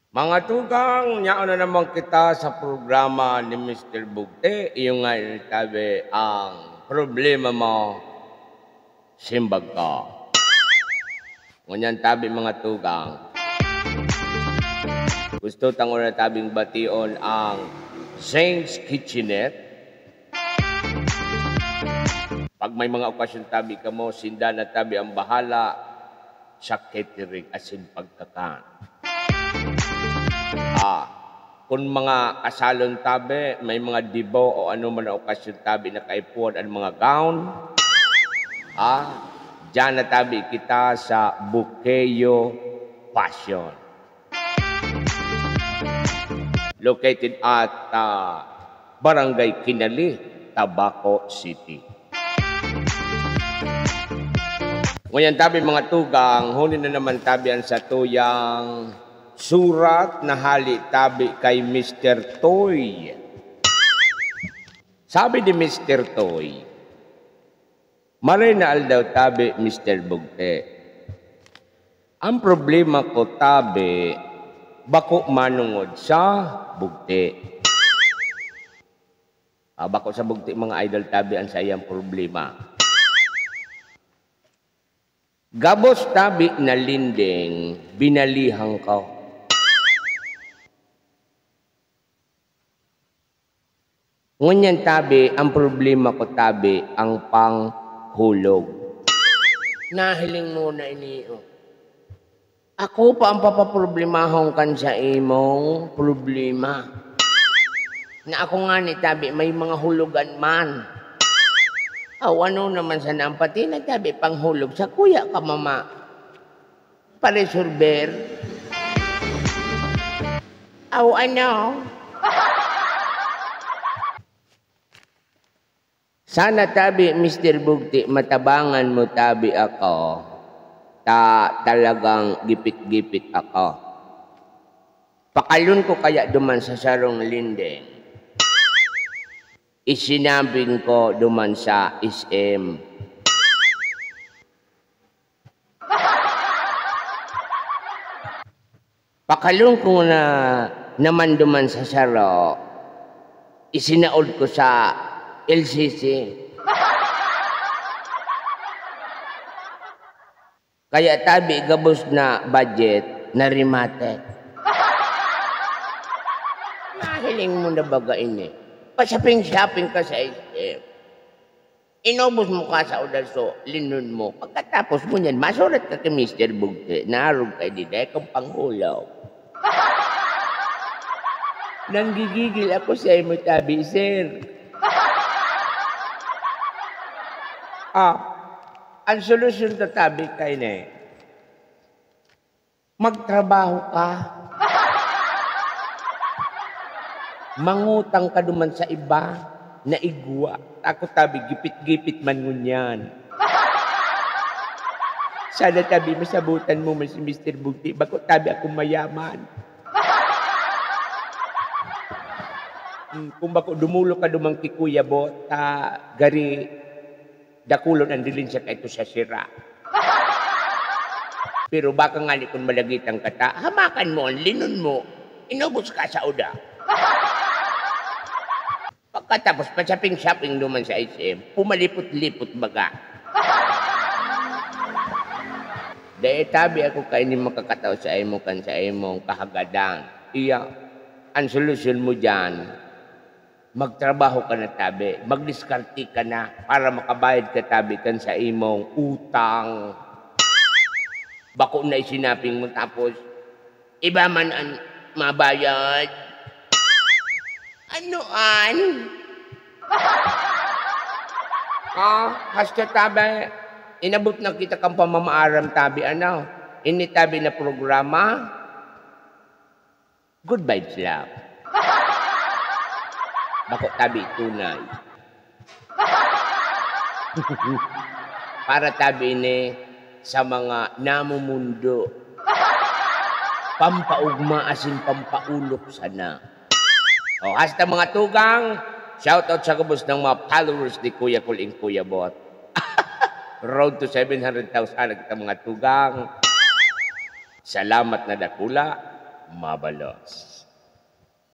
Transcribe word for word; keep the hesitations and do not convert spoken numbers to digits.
Mga tugang, yaon na naman kita sa programa ni Mister Bugte. Iyo nga ini tabi ang problema mo, simbag ka. Ngunyan tabi, mga tugang. Gusto tang una tabing bation ang Zane's Kitchenette. Pag may mga okasyon tabi kamo, sinda na tabi ang bahala sa catering asin pagkakan. Ah, kun mga kasalon tabi, may mga debo o ano man na okasyon tabi na kaipuhan an mga gown, ah, diyan na tabi kita sa Bukeo Fashion. Located at, ah, Barangay Kinali, Tabaco City. Ngunyan tabi, mga tugang, huli na naman tabi an satuyang surat na hali tabi kay Mister Toy. Sabi ni Mister Toy, "Maray na aldaw tabi, Mister Bugte. Ang problema ko tabi, bako manongod sa bugte." Ah, bako sa bugte, mga idol, tabi ang saiyang problema. Gabos tabi na linding, binalihan ko. Ngunyan tabi, ang problema ko tabi, ang panghulog. Nahiling mo na ini, oh. Ako pa ang papaproblemahon kan sa imong problema. Na ako ngani tabi, may mga hulugan man. Aw, ano naman sana ang pati na tabi panghulog sa kuya ka, mama? Paresolber? Aw, ano? Sana tabi, Mister Bugti, matabangan mo tabi ako, ta talagang gipit-gipit ako. Pakalon ko kaya duman sa sarong linding. Isinabing ko duman sa S M. Pakalon ko na naman duman sa saro, isinaod ko sa L C C. Kaya tabi gabos na budget, na-remate. Nahiling mo na baga ini? Pa-shopping-shopping ka sa S M. Inubos mo ka sa odaso, linon mo. Pagkatapos mo niyan, masurat ka kay Mister Bugte, naarog ka, di dai kang panghulog. Nanggigigil ako sa imo tabi, sir. Ah, ang solusyon ta tabi kay ni, magtrabaho ka. Mangutang ka duman sa iba na igwa. Ako tabi, gipit-gipit man ngunyan. Sana tabi, masabutan mo man si Mister Bugti. Bako tabi ako mayaman. Hmm, kung bako, dumolo ka duman ki Kuya Bot, ta gari dakulon an dilin siya kaito sa sira. Pero baka ngani kun malagitan ka ta, hamakan mo an linon mo, inubos ka sa oda. Pagkatapos, pa-shopping-shopping duman sa S M, pumalipot-lipot baga. Dai tabi ako kaini makakatao sa imo kan sa imong kahagadan. Iya, ang solusyon mo diyan, magtrabaho ka na tabi, magdiskarte ka na para makabayad ka tabi kan sa imong utang. Bako na isinaping mo tapos iba man an mabayad. Ano an? Ah, hasta tabi, inabot na kita kan pamamaaram tabi, ano? Ini tabi na programa? Good vibes lang. Bako tabi tunay. Para tabi ini sa mga namumundo. Pampaugma asin pampaulok sana. O, hasta mga tugang, shoutout sa gabos ng mga followers ni Kuya Kuling Kuya Bot. Road to seven hundred thousand na kita, mga tugang. Salamat na dakula. mabalos.